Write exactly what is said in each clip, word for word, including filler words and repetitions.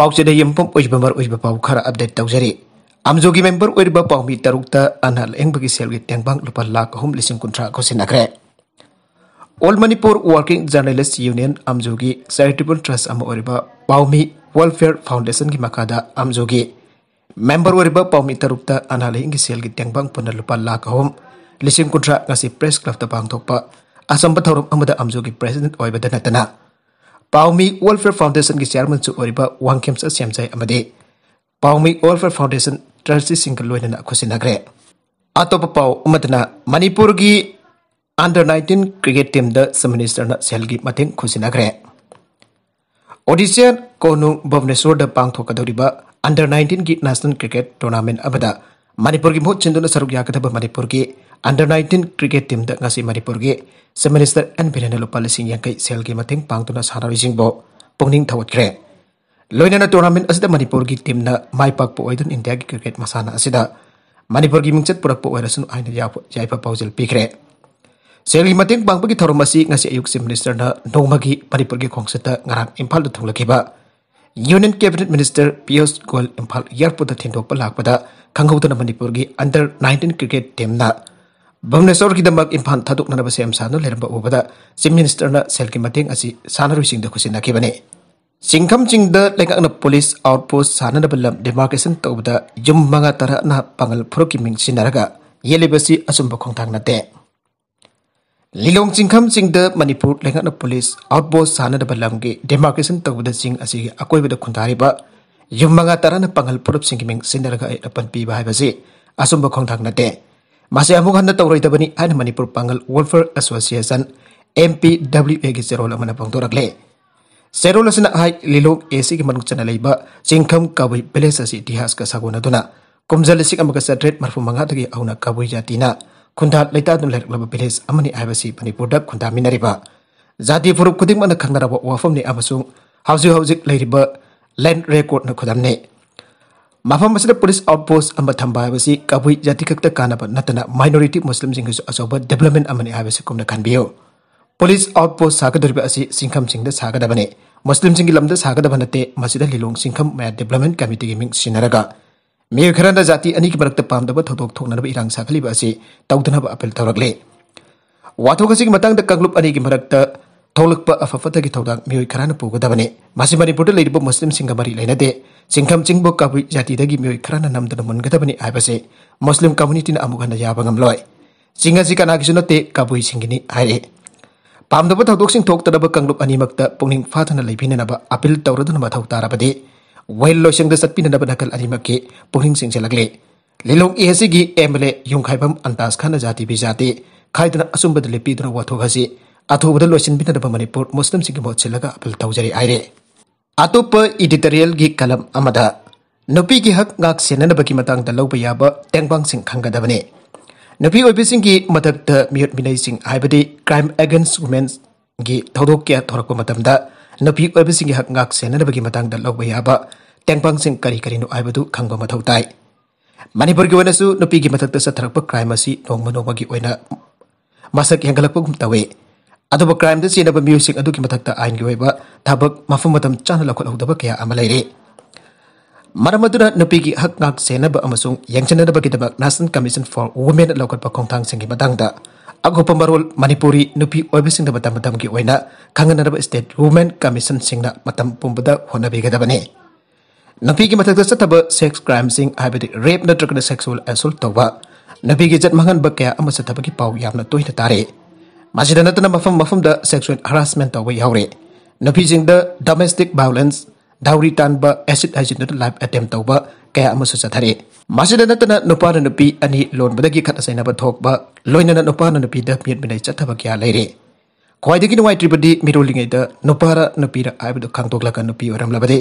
ꯄꯥꯎꯆꯦꯗ ꯌꯨꯝꯐꯝ ꯑꯣꯏꯕ ꯃꯔꯨ ꯑꯣꯏꯕ ꯄꯥꯎ ꯈꯔ ꯑꯞꯗꯦꯠ ꯇꯧꯖꯔꯤ꯫ ꯑꯝꯖꯣꯒꯤ ꯃꯦꯝꯕꯔ ꯑꯣꯏꯔꯤꯕ ꯄꯥꯎꯃꯤ ꯇꯔꯨꯛꯇ ꯑꯅꯥ ꯂꯥꯌꯦꯡꯕꯒꯤ ꯁꯦꯜꯒꯤ ꯇꯦꯡꯕꯥꯡ ꯂꯨꯄꯥ ꯂꯥꯈ ꯑꯍꯨꯝ ꯂꯤꯁꯤꯡ ꯀꯨꯟꯊ꯭ꯔꯥ ꯈꯨꯠꯁꯤꯟꯅꯈ꯭ꯔꯦ꯫ All Manipur Working Journalist Union, ꯑꯝꯖꯣꯒꯤ ꯆꯦꯔꯤꯇꯦꯕꯜ ꯇ꯭ꯔꯁ ꯑꯃ ꯑꯣꯏꯔꯤꯕ ꯄꯥꯎꯃꯤ ꯋꯦꯜꯐꯤꯌꯔ ꯐꯥꯎꯟꯗꯦꯁꯟꯒꯤ ꯃꯈꯥꯗ ꯑꯝꯖꯣꯒꯤ ꯃꯦꯝꯕꯔ ꯑꯣꯏꯔꯤꯕ ꯄꯥꯎꯃꯤ ꯇꯔꯨꯛꯇ ꯑꯅꯥ ꯂꯥꯌꯦꯡꯒꯤ ꯁꯦꯜꯒꯤ ꯇꯦꯡꯕꯥꯡ ꯄꯨꯟꯅ ꯂꯨꯄꯥ ꯂꯥꯈ ꯑꯍꯨꯝ ꯂꯤꯁꯤꯡ ꯀꯨꯟꯊ꯭ꯔꯥ ꯉꯁꯤ ꯄ꯭ꯔꯦꯁ ꯀ꯭ꯂꯕꯇ ꯄꯥꯡꯊꯣꯛꯄ ꯑꯆꯝꯕ ꯊꯧꯔꯝ ꯑꯃꯗ ꯑꯝꯖꯣꯒꯤ ꯄ꯭ꯔꯦꯁꯤꯗꯦꯟꯠ ꯑꯣꯏꯕꯗ ꯅꯠꯇꯅ ꯄꯥꯎꯃꯤ ꯋꯦꯜꯐꯤꯌꯔ ꯐꯥꯎꯟꯗꯦꯁꯟꯒꯤ ꯆꯦꯌꯔꯃꯦꯟꯁꯨ ꯑꯣꯏꯔꯤꯕ ꯋꯥꯡꯈꯦꯝꯆꯥ ꯁꯦꯝꯖꯥꯏ ꯑꯃꯗꯤ ꯄꯥꯎꯃꯤ ꯋꯦꯜꯐꯤꯌꯔ ꯐꯥꯎꯟꯗꯦꯁꯟ ꯇ꯭ꯔꯁꯇꯤꯁꯤꯡꯒ ꯂꯣꯏꯅꯅ ꯈꯨꯠꯁꯤꯟꯅꯈ꯭ꯔꯦ꯫ ꯑꯇꯣꯞꯄ ꯄꯥꯎ ꯑꯃꯗꯅ ꯃꯅꯤꯄꯨꯔꯒꯤ under nineteen cricket teamꯗ ꯆꯤꯐ ꯃꯤꯅꯤꯁꯇꯔꯅ ꯁꯦꯜꯒꯤ ꯃꯇꯦꯡ ꯈꯨꯠꯁꯤꯟꯅꯈ꯭ꯔꯦ꯫ ꯑꯣꯗꯤꯁꯥ ꯀꯣꯅꯨꯡ ꯚꯨꯕꯅꯦꯁꯣꯔꯗ ꯄꯥꯡꯊꯣꯛꯀꯗꯧꯔꯤꯕ under nineteenꯒꯤ ꯅꯦꯁꯅꯦꯜ ꯀ꯭ꯔꯤꯀꯦꯠ ꯇꯣꯔꯅꯥꯃꯦꯟꯠ ꯑꯃꯗ ꯃꯅꯤꯄꯨꯔꯒꯤ ꯃꯍꯨꯠ ꯁꯤꯟꯗꯨꯅ ꯁꯔꯨꯛ ꯌꯥꯒꯗꯕ ꯃꯅꯤꯄꯨꯔꯒꯤ under nineteen cricket teamꯗ ꯉꯁꯤ ꯃꯅꯤꯄꯨꯔꯒꯤ ꯆꯤꯐ ꯃꯤꯅꯤꯁꯇꯔ ꯑꯦꯟ ꯕꯤꯔꯦꯟꯅ ꯂꯨꯄꯥ ꯂꯤꯁꯤꯡ ꯌꯥꯡꯈꯩ ꯁꯦꯜꯒꯤ ꯃꯇꯦꯡ ꯄꯥꯡꯗꯨꯅ ꯁꯥꯟꯅꯔꯣꯏꯁꯤꯡꯕꯨ ꯄꯨꯛꯅꯤꯡ ꯊꯧꯒꯠꯈ꯭ꯔꯦ꯫ ꯂꯣꯏꯅꯅ ꯇꯣꯔꯅꯥꯃꯦꯟꯠ ꯑꯁꯤꯗ ꯃꯅꯤꯄꯨꯔꯒꯤ ꯇꯤꯝꯅ ꯃꯥꯏ ꯄꯥꯛꯄ ꯑꯣꯏꯗꯨꯅ ꯏꯟꯗꯤꯌꯥꯒꯤ ꯀ꯭ꯔꯤꯀꯦꯠ ꯃꯁꯥꯟꯅ ꯑꯁꯤꯗ ꯃꯅꯤꯄꯨꯔꯒꯤ ꯃꯤꯡꯆꯠ ꯄꯨꯔꯛꯄ ꯑꯣꯏꯔꯁꯅꯨ ꯍꯥꯏꯅ ꯌꯥꯏꯐ-, ꯌꯥꯏꯐ ꯄꯥꯎꯖꯦꯜ ꯄꯤꯈ꯭ꯔꯦ꯫ ꯁꯦꯜꯒꯤ ꯃꯇꯦꯡ ꯄꯥꯡꯕꯒꯤ ꯊꯧꯔꯝ ꯑꯁꯤ ꯉꯁꯤ ꯑꯌꯨꯛ ꯆꯤꯐ ꯃꯤꯅꯤꯁꯇꯔꯅ ꯅꯣꯡꯃꯒꯤ ꯃꯅꯤꯄꯨꯔꯒꯤ ꯈꯣꯡꯆꯠꯇ ꯉꯔꯥꯡ ꯏꯝꯐꯥꯜꯗ ꯊꯨꯡꯂꯈꯤꯕ union cabinet minister Piyush Goyal Imphal ꯑꯦꯌꯔꯄꯣꯔꯠꯇ ꯊꯤꯟꯗꯣꯛꯄ ꯂꯥꯛꯄꯗ ꯈꯪꯍꯧꯗꯅ ꯃꯅꯤꯄꯨꯔꯒꯤ under nineteen cricket teamꯅ ꯚꯨꯕꯅꯦꯁꯣꯔꯒꯤꯗꯃꯛ ꯏꯝꯐꯥꯜ ꯊꯥꯗꯣꯛꯅꯅꯕ ꯁꯦꯝ ꯁꯥꯗꯨꯅ ꯂꯩꯔꯝꯕ ꯎꯕꯗ ꯆꯤꯐ ꯃꯤꯅꯤꯁꯇꯔꯅ ꯁꯦꯜꯒꯤ ꯃꯇꯦꯡ ꯑꯁꯤ ꯁꯥꯟꯅꯔꯣꯏꯁꯤꯡꯗ ꯈꯨꯠꯁꯤꯟꯅꯈꯤꯕꯅꯤ꯫ ꯆꯤꯡꯈꯝ ꯆꯤꯡꯗ ꯂꯩꯉꯥꯛꯅ ꯄꯨꯂꯤꯁ ꯑꯥꯎꯠꯄꯣꯁ ꯁꯥꯟꯅꯅꯕ ꯂꯝ ꯗꯤꯃꯥꯔꯀꯦꯁꯟ ꯇꯧꯕꯗ ꯌꯨꯝ ꯃꯉꯥ ꯇꯔꯥꯅ ꯄꯥꯡꯒꯜ ꯐꯨꯔꯨꯞꯀꯤ ꯃꯤꯡ ꯁꯤꯖꯤꯟꯅꯔꯒ ꯌꯦꯜꯂꯤꯕꯁꯤ ꯑꯆꯨꯝꯕ ꯈꯣꯡꯊꯥꯡ ꯅꯠꯇꯦ꯫ ꯂꯤꯂꯣꯡ ꯆꯤꯡꯈꯝ ꯆꯤꯡꯗ ꯃꯅꯤꯄꯨꯔ ꯂꯩꯉꯥꯛꯅ ꯄꯨꯂꯤꯁ ꯑꯥꯎꯠꯄꯣꯁ ꯁꯥꯟꯅꯅꯕ ꯂꯝꯒꯤ ꯗꯤꯃꯥꯔꯀꯦꯁꯟ ꯇꯧꯕꯗ ꯆꯤꯡ ꯑꯁꯤꯒꯤ ꯑꯀꯣꯏꯕꯗ ꯈꯨꯟꯗꯥꯔꯤꯕ ꯌꯨꯝ ꯃꯉꯥ ꯇꯔꯥꯅ ꯄꯥꯡꯒꯜ ꯐꯨꯔꯨꯞꯁꯤꯡꯒꯤ ꯃꯤꯡ ꯁꯤꯖꯤꯟꯅꯔꯒ ꯑꯌꯦꯠ ꯑꯄꯟ ꯄꯤꯕ ꯍꯥꯏꯕꯁꯤ ꯑꯆꯨꯝꯕ ꯈꯣꯡꯊꯥꯡ ꯅꯠꯇꯦ꯫ ꯃꯁꯤ ꯑꯃꯨꯛ ꯍꯟꯅ ꯇꯧꯔꯣꯏꯗꯕꯅꯤ ꯍꯥꯏꯅ ꯃꯅꯤꯄꯨꯔ ꯄꯥꯡꯒꯜ welfare association, M P W ꯑꯦꯒꯤ ꯆꯦꯔꯣꯜ ꯑꯃꯅ ꯐꯣꯡꯗꯣꯔꯛꯂꯦ꯫ ꯆꯦꯔꯣꯜ ꯑꯁꯤꯅ ꯍꯥꯏ, ꯂꯤꯂꯣꯡ ꯑꯦ ꯁꯤꯒꯤ ꯃꯅꯨꯡ ꯆꯟꯅ ꯂꯩꯕ ꯆꯤꯡꯈꯝ ꯀꯕꯨꯏ ꯚꯤꯂꯦꯖ ꯑꯁꯤ ꯏꯇꯤꯍꯥꯁꯀ ꯁꯥꯒꯣꯟꯅꯗꯨꯅ ꯀꯨꯝꯖꯥ ꯂꯤꯁꯤꯡ ꯑꯃꯒ ꯆꯥꯇ꯭ꯔꯦꯠ ꯃꯔꯐꯨ ꯃꯉꯥꯗꯒꯤ ꯍꯧꯅ ꯀꯕꯨꯏ ꯖꯥꯇꯤꯅ ꯈꯨꯟꯗꯥ ꯂꯩꯇꯥꯗꯨꯅ ꯂꯩꯔꯛꯂꯕ ꯚꯤꯂꯦꯖ ꯑꯃꯅꯤ ꯍꯥꯏꯕꯁꯤ ꯃꯅꯤꯄꯨꯔꯗ ꯈꯨꯟꯗꯥꯃꯤꯟꯅꯔꯤꯕ ꯖꯥꯇꯤ ꯐꯨꯔꯨꯞ ꯈꯨꯗꯤꯡꯃꯛꯅ ꯈꯪꯅꯔꯕ ꯋꯥꯐꯝꯅꯤ ꯑꯃꯁꯨꯡ ꯍꯧꯖꯤꯛ ꯍꯧꯖꯤꯛ ꯂꯩꯔꯤꯕ ꯂꯦꯟꯗ ꯔꯦꯀꯣꯔꯗꯅ ꯈꯨꯗꯝꯅꯤ꯫ ꯃꯐꯝ ꯑꯁꯤꯗ ꯄꯨꯂꯤꯁ ꯑꯥꯎꯠꯄꯣꯁꯠ ꯑꯃ ꯊꯝꯕ ꯍꯥꯏꯕꯁꯤ ꯀꯕꯨꯏ ꯖꯥꯇꯤ ꯈꯛꯇ ꯀꯥꯟꯅꯕ ꯅꯠꯇꯅ ꯃꯥꯏꯅꯣꯔꯤꯇꯤ ꯃꯨꯁꯂꯤꯝꯁꯤꯡꯒꯤꯁꯨ ꯑꯆꯧꯕ ꯗꯤꯕ꯭ꯂꯞꯃꯦꯟ ꯑꯃꯅꯤ ꯍꯥꯏꯕꯁꯤ ꯀꯨꯞꯅ ꯈꯟꯕꯤꯌꯨ꯫ ꯄꯨꯂꯤꯁ ꯑꯥꯎꯠꯄꯣꯁ ꯁꯥꯒꯗꯧꯔꯤꯕ ꯑꯁꯤ ꯆꯤꯡꯈꯝꯁꯤꯡꯗ ꯁꯥꯒꯗꯕꯅꯤ꯫ ꯃꯨꯁꯂꯤꯝꯁꯤꯡꯒꯤ ꯂꯝꯗ ꯁꯥꯒꯗꯕ ꯅꯠꯇꯦ꯫ ꯃꯁꯤꯗ ꯂꯤꯂꯣꯡ ꯆꯤꯡꯈꯝ ꯃꯌꯥ ꯗꯤꯕ꯭ꯂꯞꯃꯦꯟ ꯀꯃꯤꯇꯤꯒꯤ ꯃꯤꯡ ꯁꯤꯟꯅꯔꯒ ꯃꯤꯑꯣꯏ ꯈꯔꯅ ꯖꯥꯇꯤ ꯑꯅꯤꯒꯤ ꯃꯔꯛꯇ ꯄꯥꯝꯗꯕ ꯊꯧꯗꯣꯛ ꯊꯣꯛꯅꯅꯕ ꯏꯔꯥꯡ ꯁꯥꯒꯠꯂꯤꯕ ꯑꯁꯤ ꯇꯧꯗꯅꯕ ꯑꯄꯤꯜ ꯇꯧꯔꯛꯂꯤ꯫ ꯋꯥꯊꯣꯛ ꯑꯁꯤꯒꯤ ꯃꯇꯥꯡꯗ ꯀꯥꯡꯂꯨꯞ ꯑꯅꯤꯒꯤ ꯃꯔꯛꯇ ꯊꯣꯛꯂꯛꯄ ꯑꯐ ꯐꯠꯇꯒꯤ ꯊꯧꯗꯥꯡ ꯃꯤꯑꯣꯏ ꯈꯔꯅ ꯄꯨꯒꯗꯕꯅꯤ꯫ ꯃꯁꯤ ꯃꯅꯤꯄꯨꯔꯗ ꯂꯩꯔꯤꯕ ꯃꯨꯁꯂꯤꯝꯁꯤꯡꯒ ꯃꯔꯤ ꯂꯩꯅꯗꯦ꯫ ꯆꯤꯡꯈꯝ ꯆꯤꯡꯕꯨ ꯀꯕꯨꯏ ꯖꯥꯇꯤꯗꯒꯤ ꯃꯤꯑꯣꯏ ꯈꯔꯅ ꯅꯝꯗꯨꯅ ꯃꯨꯟꯒꯗꯕꯅꯤ ꯍꯥꯏꯕꯁꯤ ꯃꯨꯁꯂꯤꯝ ꯀꯝꯃꯨꯅꯤꯇꯤꯅ ꯑꯃꯨꯛ ꯍꯟꯅ ꯌꯥꯕ ꯉꯝꯂꯣꯏ꯫ ꯆꯤꯡ ꯑꯁꯤ ꯀꯅꯥꯒꯤꯁꯨ ꯅꯠꯇꯦ, ꯀꯕꯨꯏꯁꯤꯡꯒꯤꯅꯤ ꯍꯥꯏꯔꯤ꯫ ꯄꯥꯝꯗꯕ ꯊꯧꯗꯣꯛꯁꯤꯡ ꯊꯣꯛꯇꯅꯕ ꯀꯥꯡꯂꯨꯞ ꯑꯅꯤꯃꯛꯇ ꯄꯨꯛꯅꯤꯡ ꯐꯥꯊꯅ ꯂꯩꯕꯤꯅꯅꯕ ꯑꯄꯤꯜ ꯇꯧꯔꯗꯨꯅ ꯃꯊꯧ ꯇꯥꯔꯕꯗꯤ ꯋꯥꯌꯦꯜ ꯂꯣꯏꯁꯪꯗ ꯆꯠꯄꯤꯅꯅꯕ ꯅꯥꯀꯜ ꯑꯅꯤꯃꯛꯀꯤ ꯄꯨꯛꯅꯤꯡ ꯆꯤꯡꯁꯤꯜꯂꯛꯂꯤ꯫ ꯂꯤꯂꯣꯡ ꯑꯦ ꯑꯁꯤꯒꯤ ꯑꯦꯝ ꯑꯦꯜ ꯑꯦ ꯌꯨꯝꯈꯥꯏꯕꯝ ꯑꯟꯇꯥꯖ ꯈꯥꯟꯅ ꯖꯥꯇꯤ ꯕꯤꯖꯥꯇꯤ ꯈꯥꯏꯗꯨꯅ ꯑꯆꯨꯝꯕꯗ ꯂꯦꯞꯄꯤꯗꯨꯅ ꯋꯥꯊꯣꯛ ꯑꯁꯤ ꯑꯊꯨꯕꯗ ꯂꯣꯏꯁꯤꯟꯕꯤꯅꯅꯕ ꯃꯅꯤꯄꯨꯔ ꯃꯨꯁꯂꯤꯝꯁꯤꯡꯒꯤ ꯃꯍꯨꯠ ꯁꯤꯜꯂꯒ ꯑꯄꯤꯜ ꯇꯧꯖꯔꯤ ꯍꯥꯏꯔꯦ꯫ ꯑꯇꯣꯞꯄ ꯏꯗꯤꯇꯣꯔꯤꯌꯦꯜꯒꯤ ꯀꯂꯝ ꯑꯃꯗ ꯅꯨꯄꯤꯒꯤ ꯍꯛ ꯉꯥꯛ ꯁꯦꯟꯅꯅꯕꯒꯤ ꯃꯇꯥꯡꯗ ꯂꯧꯕ ꯌꯥꯕ ꯇꯦꯡꯕꯥꯡꯁꯤꯡ ꯈꯪꯒꯗꯕꯅꯤ꯫ ꯅꯨꯄꯤ ꯑꯣꯏꯕꯤꯁꯤꯡꯒꯤ ꯃꯊꯛꯇ ꯃꯤꯑꯣꯠ ꯃꯤꯅꯩꯁꯤꯡ ꯍꯥꯏꯕꯗꯤ crime against womenꯒꯤ ꯊꯧꯗꯣꯛ ꯀꯌꯥ ꯊꯣꯔꯛꯄ ꯃꯇꯝꯗ ꯅꯨꯄꯤ ꯑꯣꯏꯕꯤꯁꯤꯡꯒꯤ ꯍꯛ ꯉꯥꯛ ꯁꯦꯟꯅꯅꯕꯒꯤ ꯃꯇꯥꯡꯗ ꯂꯧꯕ ꯌꯥꯕ ꯇꯦꯡꯕꯥꯡꯁꯤꯡ ꯀꯔꯤ ꯀꯔꯤꯅꯣ ꯍꯥꯏꯕꯗꯨ ꯈꯪꯕ ꯃꯊꯧ ꯇꯥꯏ꯫ ꯃꯅꯤꯄꯨꯔꯒꯤ ꯑꯣꯏꯅꯁꯨ ꯅꯨꯄꯤꯒꯤ ꯃꯊꯛꯇ ꯆꯠꯊꯔꯛꯄ crime ꯑꯁꯤ ꯅꯣꯡꯃ ꯅꯣꯡꯃꯒꯤ ꯑꯣꯏꯅ ꯃꯁꯛ ꯍꯦꯟꯒꯠꯂꯛꯄꯒꯨꯝ ꯇꯧꯏ꯫ ꯑꯗꯨꯕꯨ crimeꯗ ꯆꯦꯟꯅꯕ ꯃꯤꯑꯣꯏꯁꯤꯡ ꯑꯗꯨꯒꯤ ꯃꯊꯛꯇ ꯑꯥꯏꯟꯒꯤ ꯑꯣꯏꯕ ꯊꯕꯛ ꯃꯐꯝ ꯃꯇꯝ ꯆꯥꯅ ꯂꯧꯈꯠꯍꯧꯗꯕ ꯀꯌꯥ ꯑꯃ ꯂꯩꯔꯤ꯫ ꯃꯔꯝ ꯑꯗꯨꯅ ꯅꯨꯄꯤꯒꯤ ꯍꯛ ꯉꯥꯛ ꯁꯦꯟꯅꯕ ꯑꯃꯁꯨꯡ ꯌꯦꯡꯁꯤꯟꯅꯕꯒꯤꯗꯃꯛ National Commission for Women ꯂꯧꯈꯠꯄ ꯈꯣꯡꯊꯥꯡꯁꯤꯡꯒꯤ ꯃꯇꯥꯡꯗ ꯑꯀꯨꯞꯄ ꯃꯔꯣꯜ ꯃꯅꯤꯄꯨꯔꯤ ꯅꯨꯄꯤ ꯑꯣꯏꯕꯁꯤꯡꯗ ꯃꯇꯝ ꯃꯇꯝꯒꯤ ꯑꯣꯏꯅ ꯈꯪꯍꯟꯅꯅꯕ state women commissionꯁꯤꯡꯅ ꯃꯇꯝ ꯄꯨꯝꯕꯗ ꯍꯣꯠꯅꯕꯤꯒꯗꯕꯅꯤ꯫ ꯅꯨꯄꯤꯒꯤ ꯃꯊꯛꯇ ꯆꯠꯊꯕ sex crimeꯁꯤꯡ ꯍꯥꯏꯕꯗꯤ rape ꯅꯠꯇ꯭ꯔꯒꯅ sexual assault ꯇꯧꯕ, ꯅꯨꯄꯤꯒꯤ ꯏꯖꯠ ꯃꯥꯡꯍꯟꯕ ꯀꯌꯥ ꯑꯃ ꯆꯠꯊꯕꯒꯤ ꯄꯥꯎ ꯌꯥꯝꯅ ꯇꯣꯏꯅ ꯇꯥꯔꯦ꯫ ꯃꯁꯤꯗ ꯅꯠꯇꯅ ꯃꯐꯝ ꯃꯐꯝꯗ sexual harassment ꯇꯧꯕ ꯌꯥꯎꯔꯦ꯫ ꯅꯨꯄꯤꯁꯤꯡꯗ domestic violence, ꯗꯥꯎꯔꯤ ꯇꯥꯟꯕ, acid ꯍꯩꯖꯤꯟꯗꯨꯅ life attempt ꯇꯧꯕ ꯀꯌꯥ ꯑꯃꯁꯨ ꯆꯠꯊꯔꯦ꯫ ꯃꯁꯤꯗ ꯅꯠꯇꯅ ꯅꯨꯄꯥꯅ ꯅꯨꯄꯤ ꯑꯅꯤ ꯂꯣꯟꯕꯗꯒꯤ ꯈꯠꯅ ꯆꯩꯅꯕ ꯊꯣꯛꯄ, ꯂꯣꯏꯅꯅ ꯅꯨꯄꯥꯅ ꯅꯨꯄꯤꯗ ꯃꯤꯑꯣꯠ ꯃꯤꯅꯩ ꯆꯠꯊꯕ ꯀꯌꯥ ꯂꯩꯔꯦ꯫ ꯈ꯭ꯋꯥꯏꯗꯒꯤ ꯅꯨꯡꯉꯥꯏꯇ꯭ꯔꯤꯕꯗꯤ ꯃꯤꯔꯣꯜꯂꯤꯉꯩꯗ ꯅꯨꯄꯥꯔ ꯅꯨꯄꯤꯔ ꯍꯥꯏꯕꯗꯨ ꯈꯪꯗꯣꯛꯂꯒ ꯅꯨꯄꯤ ꯑꯣꯏꯔꯝꯂꯕꯗꯤ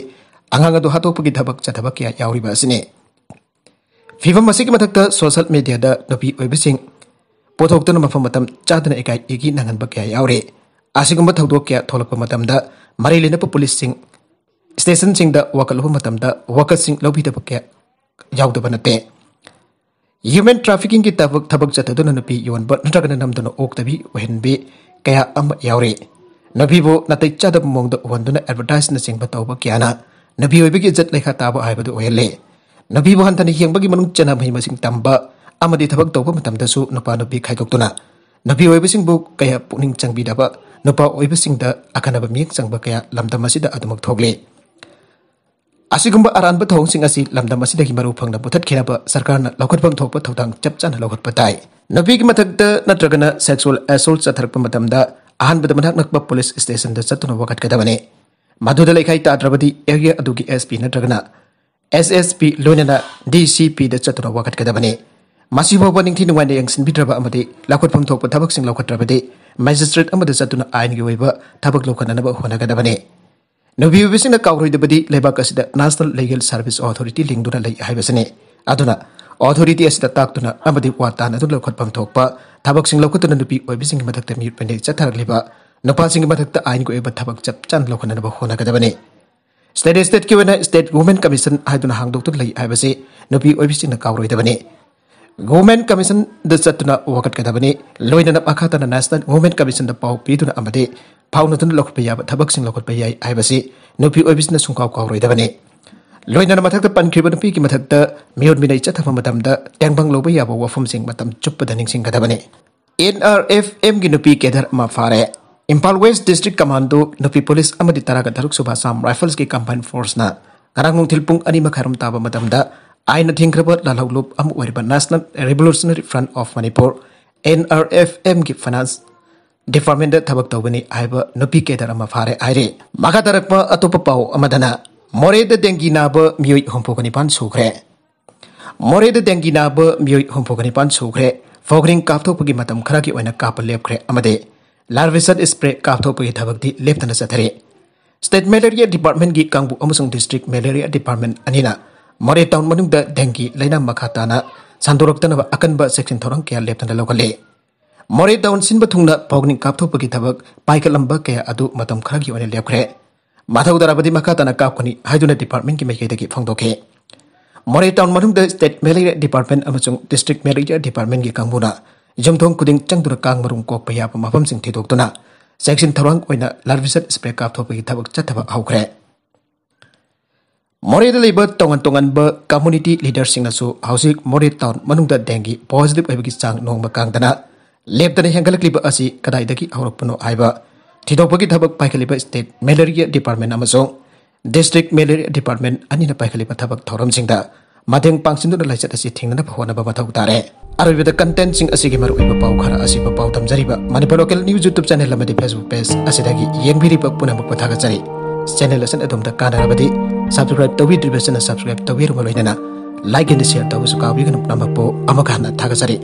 ꯑꯉꯥꯡ ꯑꯗꯨ ꯍꯥꯠꯇꯣꯛꯄꯒꯤ ꯊꯕꯛ ꯆꯠꯊꯕ ꯀꯌꯥ ꯌꯥꯎꯔꯤꯕ ꯑꯁꯤꯅꯤ꯫ ꯐꯤꯕꯝ ꯑꯁꯤꯒꯤ ꯃꯊꯛꯇ social mediaꯗ ꯅꯨꯄꯤ ꯑꯣꯏꯕꯁꯤꯡ ꯄꯨꯊꯣꯛꯇꯨꯅ ꯃꯐꯝ ꯃꯇꯝ ꯆꯥꯗꯅ ꯏꯀꯥꯏ ꯏꯒꯤ ꯅꯪꯍꯟꯕ ꯀꯌꯥ ꯌꯥꯎꯔꯤ꯫ ꯑꯁꯤꯒꯨꯝꯕ ꯊꯧꯗꯣꯛ ꯀꯌꯥ ꯊꯣꯛꯂꯛꯄ ꯃꯇꯝꯗ ꯃꯔꯤ ꯂꯩꯅꯕ ꯄꯨꯂꯤꯁꯁꯤꯡ stationꯁꯤꯡꯗ ꯋꯥꯀꯠꯂꯨꯕ ꯃꯇꯝꯗ ꯋꯥꯀꯠꯁꯤꯡ ꯂꯧꯕꯤꯗꯕ ꯀꯌꯥ ꯌꯥꯎꯗꯕ ꯅꯠꯇꯦ꯫ Human traffickingꯒꯤ ꯊꯕꯛ ꯊꯕꯛ ꯆꯠꯊꯗꯨꯅ ꯅꯨꯄꯤ ꯌꯣꯟꯕ ꯅꯠꯇ꯭ꯔꯒꯅ ꯅꯝꯗꯨꯅ ꯑꯣꯛꯇꯕꯤ ꯑꯣꯏꯍꯟꯕꯤ, ꯀꯌꯥ ꯑꯃ ꯌꯥꯎꯔꯤ꯫ ꯅꯨꯄꯤꯕꯨ ꯅꯥꯇꯩ ꯆꯥꯗꯕ ꯃꯑꯣꯡꯗ ꯎꯍꯟꯗꯨꯅ ꯑꯦꯗꯚꯔꯇꯥꯏꯖꯅꯆꯤꯡꯕ ꯇꯧꯕ ꯀꯌꯥꯅ ꯅꯨꯄꯤ ꯑꯣꯏꯕꯒꯤ ꯏꯖꯠ ꯂꯩꯈꯥ ꯇꯥꯕ ꯍꯥꯏꯕꯗꯨ ꯑꯣꯏꯍꯜꯂꯤ꯫ ꯅꯨꯄꯤꯕꯨ ꯍꯟꯊꯅ ꯌꯦꯡꯕꯒꯤ ꯃꯅꯨꯡ ꯆꯟꯅ ꯃꯍꯩ ꯃꯁꯤꯡ ꯇꯝꯕ ꯑꯃꯗꯤ ꯊꯕꯛ ꯇꯧꯕ ꯃꯇꯝꯗꯁꯨ ꯅꯨꯄꯥ ꯅꯨꯄꯤ ꯈꯥꯏꯗꯣꯛꯇꯨꯅ ꯅꯨꯄꯤ ꯑꯣꯏꯕꯁꯤꯡꯕꯨ ꯀꯌꯥ ꯄꯨꯛꯅꯤꯡ ꯆꯪꯕꯤꯗꯕ, ꯅꯨꯄꯥ ꯑꯣꯏꯕꯁꯤꯡꯗ ꯑꯈꯟꯅꯕ ꯃꯤꯠꯌꯦꯡ ꯆꯪꯕ ꯀꯌꯥ ꯂꯝꯗꯝ ꯑꯁꯤꯗ ꯑꯗꯨꯃꯛ ꯊꯣꯛꯂꯤ꯫ ꯑꯁꯤꯒꯨꯝꯕ ꯑꯔꯥꯟꯕ ꯊꯧꯑꯣꯡꯁꯤꯡ ꯑꯁꯤ ꯂꯝꯗꯝ ꯑꯁꯤꯗꯒꯤ ꯃꯔꯨ ꯐꯪꯅ ꯃꯨꯊꯠꯈꯤꯅꯕ ꯁꯔꯀꯥꯔꯅ ꯂꯧꯈꯠꯐꯝ ꯊꯣꯛꯄ ꯊꯧꯗꯥꯡ ꯆꯞ ꯆꯥꯅ ꯂꯧꯈꯠꯄ ꯇꯥꯏ꯫ ꯅꯨꯄꯤꯒꯤ ꯃꯊꯛꯇ ꯅꯠꯇ꯭ꯔꯒꯅ sexual assault ꯆꯠꯊꯔꯛꯄ ꯃꯇꯝꯗ ꯑꯍꯥꯟꯕꯗ ꯃꯅꯥꯛ ꯅꯛꯄ ꯄꯨꯂꯤꯁ ꯁ꯭ꯇꯦꯁꯟꯗ ꯆꯠꯇꯨꯅ ꯋꯥꯀꯠꯀꯗꯕꯅꯤ꯫ ꯃꯗꯨꯗ ꯂꯩꯈꯥꯏ ꯇꯥꯗ꯭ꯔꯕꯗꯤ ꯑꯦꯔꯤꯌꯥ ꯑꯗꯨꯒꯤ S P ꯅꯠꯇ꯭ꯔꯒꯅ S S P ꯂꯣꯏꯅꯅ D C P ꯗ ꯆꯠꯇꯨꯅ ꯋꯥꯀꯠꯀꯗꯕꯅꯤ꯫ ꯃꯁꯤꯐꯥꯎꯕ ꯅꯤꯡꯊꯤ ꯅꯨꯡꯉꯥꯏꯅ ꯌꯦꯡꯁꯤꯟꯕꯤꯗ꯭ꯔꯕ ꯑꯃꯗꯤ ꯂꯧꯈꯠꯐꯝ ꯊꯣꯛꯄ ꯊꯕꯛꯁꯤꯡ ꯂꯧꯈꯠꯇ꯭ꯔꯕꯗꯤ ꯃꯦꯖꯤꯁꯇ꯭ꯔꯦꯠ ꯑꯃꯗ ꯆꯠꯇꯨꯅ ꯑꯥꯏꯟꯒꯤ ꯑꯣꯏꯕ ꯊꯕꯛ ꯂꯧꯈꯠꯅꯅꯕ ꯍꯣꯠꯅꯒꯗꯕꯅꯤ꯫ ꯅꯨꯄꯤ ꯑꯣꯏꯕꯤꯁꯤꯡꯅ ꯀꯥꯎꯔꯣꯏꯗꯕꯗꯤ ꯂꯩꯕꯥꯛ ꯑꯁꯤꯗ National Legal Service Authority ꯂꯤꯡꯗꯨꯅ ꯂꯩ ꯍꯥꯏꯕꯁꯤꯅꯤ꯫ ꯑꯗꯨꯅ authority ꯑꯁꯤꯗ ꯇꯥꯛꯇꯨꯅ ꯑꯃꯗꯤ ꯋꯥ ꯇꯥꯅꯗꯨꯅ ꯂꯧꯈꯠꯐꯝ ꯊꯣꯛꯄ ꯊꯕꯛꯁꯤꯡ ꯂꯧꯈꯠꯇꯨꯅ ꯅꯨꯄꯤ ꯑꯣꯏꯕꯤꯁꯤꯡꯒꯤ ꯃꯊꯛꯇ ꯃꯤꯑꯣꯠ ꯃꯤꯅꯩ ꯆꯠꯊꯔꯛꯂꯤꯕ ꯅꯨꯄꯥꯁꯤꯡꯒꯤ ꯃꯊꯛꯇ ꯑꯥꯏꯟꯒꯤ ꯑꯣꯏꯕ ꯊꯕꯛ ꯆꯞ ꯆꯥꯅ ꯂꯧꯈꯠꯅꯅꯕ ꯍꯣꯠꯅꯒꯗꯕꯅꯤ꯫ State stateꯀꯤ ꯑꯣꯏꯅ State Women Commission ꯍꯥꯏꯗꯨꯅ ꯍꯥꯡꯗꯣꯛꯇꯨꯅ ꯂꯩ ꯍꯥꯏꯕꯁꯤ ꯅꯨꯄꯤ ꯑꯣꯏꯕꯤꯁꯤꯡꯅ ꯀꯥꯎꯔꯣꯏꯗꯕꯅꯤ꯫ Women Commissionꯗ ꯆꯠꯇꯨꯅ ꯋꯥꯀꯠꯀꯗꯕꯅꯤ꯫ ꯂꯣꯏꯅꯅ ꯃꯈꯥ ꯇꯥꯅ National Women Commissionꯗ ꯄꯥꯎ ꯄꯤꯗꯨꯅ ꯑꯃꯗꯤ ꯐꯥꯎꯅꯗꯨꯅ ꯂꯧꯈꯠꯄ ꯌꯥꯕ ꯊꯕꯛꯁꯤꯡ ꯂꯧꯈꯠꯄ ꯌꯥꯏ ꯍꯥꯏꯕꯁꯤ ꯅꯨꯄꯤ ꯑꯣꯏꯕꯤꯁꯤꯡꯅ ꯁꯨꯡꯀꯥꯎ ꯀꯥꯎꯔꯣꯏꯗꯕꯅꯤ꯫ ꯂꯣꯏꯅꯅ ꯃꯊꯛꯇ ꯄꯟꯈ꯭ꯔꯤꯕ ꯅꯨꯄꯤꯒꯤ ꯃꯊꯛꯇ ꯃꯤꯑꯣꯠ ꯃꯤꯅꯩ ꯆꯠꯊꯕ ꯃꯇꯝꯗ ꯇꯦꯡꯕꯥꯡ ꯂꯧꯕ ꯌꯥꯕ ꯋꯥꯐꯝꯁꯤꯡ ꯃꯇꯝ ꯆꯨꯞꯄꯗ ꯅꯤꯡꯁꯤꯡꯒꯗꯕꯅꯤ꯫ N R F Mꯒꯤ ꯅꯨꯄꯤ cadre ꯑꯃ ꯐꯥꯔꯦ꯫ ꯏꯝꯐꯥꯜ West District Commando, ꯅꯨꯄꯤ ꯄꯨꯂꯤꯁ ꯑꯃꯗꯤ ꯇꯔꯥꯒ ꯇꯔꯨꯛ ꯁꯨꯕ Assam Riflesꯀꯤ combined forceꯅ ꯉꯔꯥꯡ ꯅꯨꯡꯊꯤꯜ ꯄꯨꯡ ꯑꯅꯤ ꯃꯈꯥꯏꯔꯣꯝ ꯇꯥꯕ ꯃꯇꯝꯗ ꯑꯥꯏꯟꯅ ꯊꯤꯡꯈ꯭ꯔꯕ ꯂꯥꯜꯍꯧꯂꯨꯞ ꯑꯃ ꯑꯣꯏꯔꯤꯕ National Revolutionary Front of Manipur, N R F Mꯒꯤ finance departmentꯇ ꯊꯕꯛ ꯇꯧꯕꯅꯤ ꯍꯥꯏꯕ ꯅꯨꯄꯤ cadre ꯑꯃ ꯐꯥꯔꯦ ꯍꯥꯏꯔꯤ꯫ ꯃꯈꯥ ꯇꯥꯔꯛꯄ ꯑꯇꯣꯞꯄ ꯄꯥꯎ ꯑꯃꯗꯅ, ꯃꯣꯔꯦꯗ dengue ꯅꯥꯕ ꯃꯤꯑꯣꯏ ꯍꯨꯝꯐꯨꯒ ꯅꯤꯄꯥꯟ ꯁꯨꯈ꯭ꯔꯦ꯫ ꯃꯣꯔꯦꯗ dengue ꯅꯥꯕ ꯃꯤꯑꯣꯏ ꯍꯨꯝꯐꯨꯒ ꯅꯤꯄꯥꯟ ꯁꯨꯈ꯭ꯔꯦ꯫ ꯐꯣꯒ꯭ꯔꯤꯡ ꯀꯥꯞꯊꯣꯛꯄꯒꯤ ꯃꯇꯝ ꯈꯔꯒꯤ ꯑꯣꯏꯅ ꯀꯥꯞꯄ ꯂꯦꯞꯈ꯭ꯔꯦ ꯑꯃꯗꯤ larvicide spray ꯀꯥꯞꯊꯣꯛꯄꯒꯤ ꯊꯕꯛꯇꯤ ꯂꯦꯞꯇꯅ ꯆꯠꯊꯔꯤ꯫ State Malaria Departmentꯀꯤ ꯀꯥꯡꯕꯨ ꯑꯃꯁꯨꯡ District Malaria Department ꯑꯅꯤꯅ ꯃꯣꯔꯦ town ꯃꯅꯨꯡꯗ dengue ꯂꯩꯅꯥ ꯃꯈꯥ ꯇꯥꯅ ꯁꯟꯗꯣꯔꯛꯇꯅꯕ ꯑꯀꯟꯕ ꯆꯦꯛꯁꯤꯟ ꯊꯧꯔꯥꯡ ꯀꯌꯥ ꯂꯦꯞꯇꯅ ꯂꯧꯈꯠꯂꯤ꯫ ꯃꯣꯔꯦ town ꯁꯤꯟꯕ ꯊꯨꯡꯅ ꯐꯣꯒ꯭ꯔꯤꯡ ꯀꯥꯞꯊꯣꯛꯄꯒꯤ ꯊꯕꯛ ꯄꯥꯏꯈꯠꯂꯝꯕ ꯀꯌꯥ ꯑꯗꯨ ꯃꯇꯝ ꯈꯔꯒꯤ ꯑꯣꯏꯅ ꯂꯦꯞꯈ꯭ꯔꯦ꯫ ꯃꯊꯧ ꯇꯥꯔꯕꯗꯤ ꯃꯈꯥ ꯇꯥꯅ ꯀꯥꯞꯀꯅꯤ ꯍꯥꯏꯗꯨꯅ departmentꯀꯤ ꯃꯥꯏꯀꯩꯗꯒꯤ ꯐꯣꯡꯗꯣꯛꯈꯤ꯫ ꯃꯣꯔꯦ town ꯃꯅꯨꯡꯗ State Malaria Department ꯑꯃꯁꯨꯡ District Malaria Departmentꯀꯤ ꯀꯥꯡꯕꯨꯅ ꯌꯨꯝꯊꯣꯡ ꯈꯨꯗꯤꯡ ꯆꯪꯗꯨꯅ ꯀꯥꯡ ꯃꯔꯨꯝ ꯀꯣꯛꯄ ꯌꯥꯕ ꯃꯐꯝꯁꯤꯡ ꯊꯤꯗꯣꯛꯇꯨꯅ ꯆꯦꯛꯁꯤꯟ ꯊꯧꯔꯥꯡ ꯑꯣꯏꯅ larvicide spray ꯀꯥꯞꯊꯣꯛꯄꯒꯤ ꯊꯕꯛ ꯆꯠꯊꯕ ꯍꯧꯈ꯭ꯔꯦ꯫ ꯃꯣꯔꯦꯗ ꯂꯩꯕ ꯇꯣꯉꯥꯟ ꯇꯣꯉꯥꯟꯕ community leaderꯁꯤꯡꯅꯁꯨ ꯍꯧꯖꯤꯛ ꯃꯣꯔꯦ town ꯃꯅꯨꯡꯗ dengue positive ꯑꯣꯏꯕꯒꯤ ꯆꯥꯡ ꯅꯣꯡꯃ ꯀꯥꯡꯗꯅ ꯂꯦꯞꯇꯅ ꯍꯦꯟꯒꯠꯂꯛꯂꯤꯕ ꯑꯁꯤ ꯀꯗꯥꯏꯗꯒꯤ ꯍꯧꯔꯛꯄꯅꯣ ꯍꯥꯏꯕ ꯊꯤꯗꯣꯛꯄꯒꯤ ꯊꯕꯛ ꯄꯥꯏꯈꯠꯂꯤꯕ state malaria department ꯑꯃꯁꯨꯡ district malaria department ꯑꯅꯤꯅ ꯄꯥꯏꯈꯠꯂꯤꯕ ꯊꯕꯛ ꯊꯧꯔꯝꯁꯤꯡꯗ ꯃꯇꯦꯡ ꯄꯥꯡꯁꯤꯟꯗꯨꯅ ꯂꯥꯏꯆꯠ ꯑꯁꯤ ꯊꯤꯡꯅꯅꯕ ꯍꯣꯠꯅꯕ ꯃꯊꯧ ꯇꯥꯔꯦ꯫ ꯑꯔꯣꯏꯕꯗ contentꯁꯤꯡ ꯑꯁꯤꯒꯤ ꯃꯔꯨꯑꯣꯏꯕ ꯄꯥꯎ ꯈꯔ ꯑꯁꯤꯕꯨ ꯄꯥꯎꯗꯝꯖꯔꯤꯕ Manipur Local News YouTube channel ꯑꯃꯗꯤ Facebook page ꯑꯁꯤꯗꯒꯤ ꯌꯦꯡꯕꯤꯔꯤꯕ ꯄꯨꯝꯅꯃꯛꯄꯨ ꯊꯥꯒꯠꯆꯔꯤ꯫ Channel ꯑꯁꯤꯅ ꯑꯗꯣꯝꯗ ꯀꯥꯟꯅꯔꯕꯗꯤ subscribe ꯇꯧꯕꯤꯗ꯭ꯔꯤꯕꯁꯤꯅ subscribe ꯇꯧꯕꯤꯔꯨꯕ ꯂꯣꯏꯅꯅ like and share ꯇꯧꯕꯁꯨ ꯀꯥꯎꯕꯤꯒꯅꯨ꯫ ꯄꯨꯝꯅꯃꯛꯄꯨ ꯑꯃꯨꯛ ꯍꯟꯅ ꯊꯥꯒꯠꯆꯔꯤ꯫